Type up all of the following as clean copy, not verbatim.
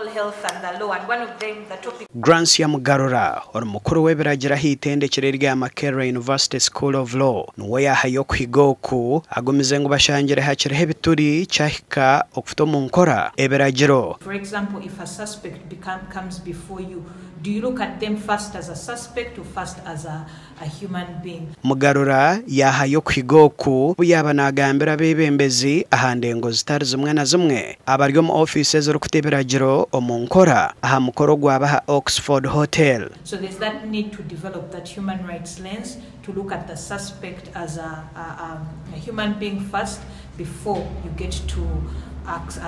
Health and the law, and one of them, the topic. Gransia Mugarura ori mukuru w'ebiragiro aha itendekero rya Makerere University School of Law niwe yahayo okuhiga oku agumize ngu bashangire hakiriho ebituri kyahika okuta omu nkora ebiragiro. For example, if a suspect comes before you, do you look at them first as a suspect or first as a human being? Mugarura yahayo okuhiga oku yaba nagambira abebembezi aha ndengo zitari zimwe na zimwe abari omu ofiisi ezirikuta ebiragiro omu nkora aha mukoro gwabaha Oxford Hotel. So there's that need to develop that human rights lens to look at the suspect as a human being first before you get to ask,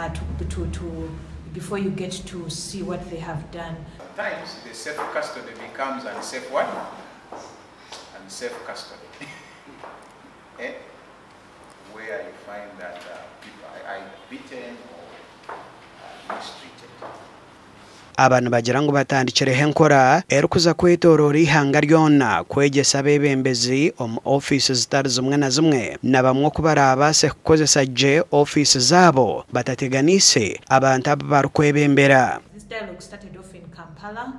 before you get to see what they have done. Sometimes the safe custody becomes unsafe what? Unsafe custody. Eh? Where you find that people are either beaten or mistreated. Abantu bagira ngu batandikireho enkora erikuza kwetorora ihanga ryona kwegyesa abebembezi omu ofiisi zitari zimwe na zimwe na bamwe oku barabaase kukozesa gye ofiisi zaabo batateganise abantu abu barikwebembera. This dialogue started off in Kampala.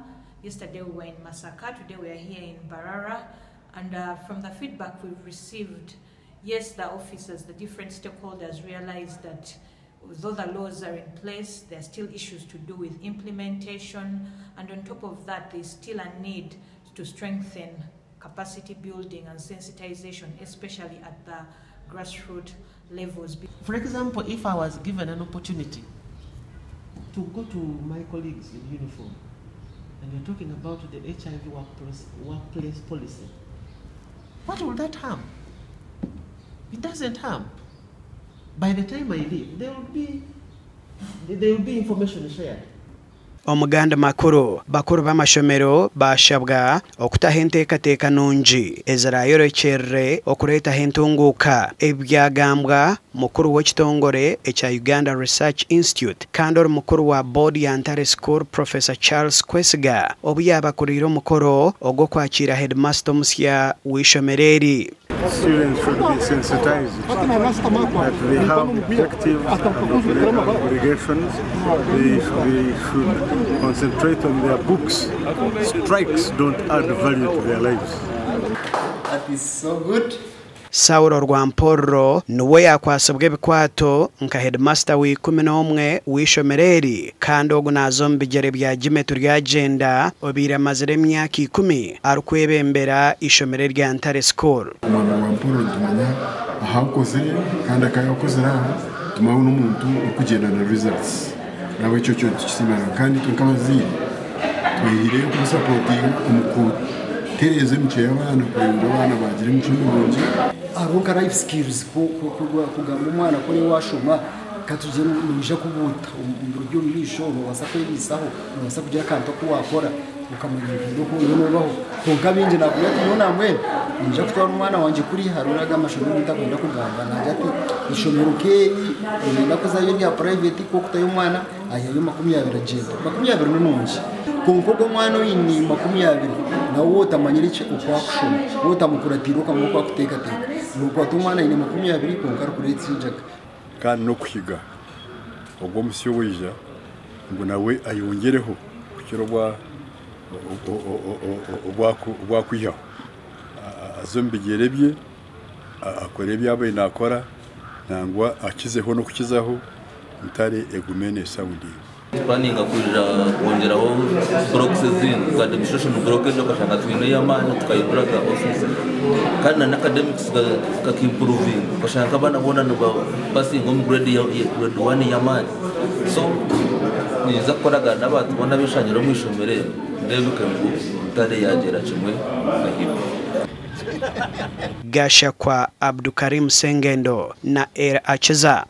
Yesterday we were in Masaka, today we are here in Mbarara, and from the feedback we've received, yes, the officers, the different stakeholders realized that though the laws are in place, there are still issues to do with implementation, and on top of that, there's still a need to strengthen capacity building and sensitization, especially at the grassroots levels. For example, if I was given an opportunity to go to my colleagues in uniform, and we're talking about the HIV workplace policy, what will that harm? It doesn't harm. By the time I leave, there will be information shared. Omuganda makuru bakuru b'amashomero bashabwa okutaha enteekateeka nungi ezirayorekyerere okureetaho entunguuka. Ebi byagambwa mukuru w'ekitongore ekya Uganda Research Institute kandi ori mukuru wa board ya Ntare School Professor Charles Kwesiga obu yabakuriire omukoro ogw'okwakiira headmaster omusya w'ishomero eri. Students should be sensitized that they have objectives and obligations. They should concentrate on their books. Strikes don't add value to their lives. That is so good. Saulo Rwamporro niwe yakwasibwa ebikwato nka headmaster w'11 w'ishomero eri kandi ogu naaza omu bigyere bya Jime Turyagenda obiire amazire emyaka 10 arikwebembera ishomero rya Ntare School. Omwana Rwamporro nitumanya ahakozire kandi akayakozire aha tumanya n'omuntu orikugyenda na results nawe ekyo kyo tukisimana kandi twe nk'abazaire twehireyo kumusapotinga omu kutereeza emicwe y'abaana kugira ngu abaana bagire emicwe mirungi. Hariho nka life skills kugamba omwana ko washoma katugire noija kubuuta omu biro by'omumaisho nobaasa kwebiisaho nobaasa kugira akantu aku wakora okamanya oku nobaho. Kwonka baingi nakugira ati nyowe namwena ninja kutwara omwana wangye kuri hariho aga amashomero ntakwenda kugamba nagira ati ishomero nk'eri niinyenda kuzayo rya private kwokutayo omwana ayihayo 20 agyenda 20 ni nungi kwonka ogwo omwana oine 20 nawe otamanyire okwakushoma otamukuratiire okamanya oku akuteekateeka nokwata omwana aine 20 kwonka arikureetsa enjaga. Kandi n'okuhiga ogwo omusyo owaija ngu nawe ayongereho kukira obwakwihaho aze omu bigyere bye akore ebi abaire naakora nangwa akizeho n'okukizaho Ntare egume nesoundinga. Twaninga kuja kwongeraho blocks ezindi za administration block ezo okashanga twine ey'amaani tukahindura ga office kandi na academics kakiimprovinga okashanga abaana boona nibasinga omu grade 1 y'amaani. So ninza kukoragana n'abantu boona ab'eshangiro omu ishomero eri ndeebeke ngu Ntare yagyera kimwe ahaiguru. Gashakwa Abdukarim Sengendo na Era Akiza.